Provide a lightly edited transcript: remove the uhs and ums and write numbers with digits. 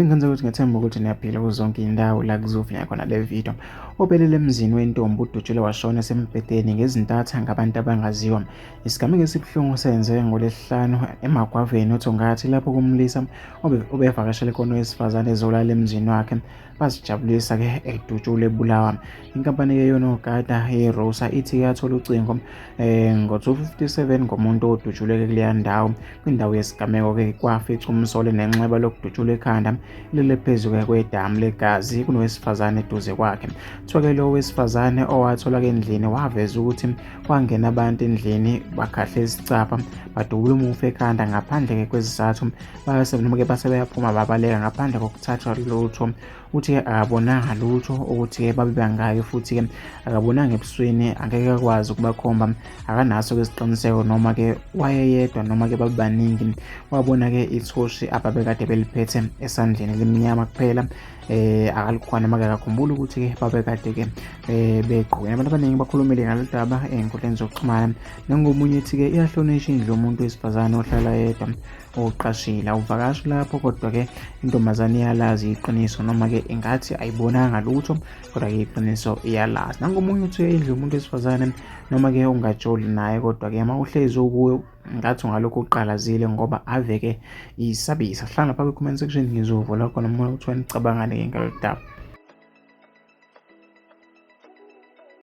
Wengane ukuthi ngethemba ukuthi niyaphila kuzo zonke iy'ndawo la kuzofinya khona le video. Obelele emzini wentombi udutshulwe washona esembhedeni ngezintatha ngabantu abangaziwa. Isigameko esibuhlungu senzeke ngoLwesihlanu eMagwaveni oThongathi lapho kumlisa obevakashele khona owesifazane ezolala emzini wakhe bazijabulisa-ke edutshulwe ebulawa. Inkampani-ke yonogada yeRosa ithi yathola ucingo ngo-2:57 ngomuntu odutshuleke kuleya ndawo. Kwindawo yesigameko-ke kwafica umsolwa nenxeba lokudutshulwa ekhanda lele phezu-ke kwedamu legazi kunowesifazane eduze kwakhe. Kuthiwa-ke lo wesifazane owatholwa endlini waveza ukuthi kwangena abantu endlini bakhahla isicabha badubula umufi ekhanda ngaphandle-ke kwezizathu base noma-ke base beyaphuma babaleka ngaphandle kokuthathwa lutho. Uthi-ke akabonanga lutho ukuthi-ke babe bangaki futhi-ke akabonanga ebusweni angeke akwazi ukubakhomba akanaso-ke isiqiniseko noma-ke wayeyedwa noma-ke babe baningi. Wabona-ke ithoshi ababekade beliphethe esandleni limnyama kuphela akalikhona noma-ke akakhumbuli ukuthi-ke babekade-ke begqoke. Abantu abaningi bakhulumile ngalolu daba ey'nkundleni zokuxhumana nangomunye ethi-ke iyahlonishwa indlu yomuntu wesifazane ohlala yedwa oqashile awuvakashi lapho kodwa-ke intombazane iyalazi iqiniso noma-ke ingathi ayibonanga lutho kodwa-ke iqiniso iyalazi. Nangomunye uthi indlu yomuntu wesifazane noma-ke ungajoli naye kodwa-ke uma uhlezi ukuyo ngathi ungalokhu uqalazile ngoba ave-ke isabisa. Hlala lapha kwi-comment section ngizovula khona uma kuthiwa nicabangani-ke ngalolu daba.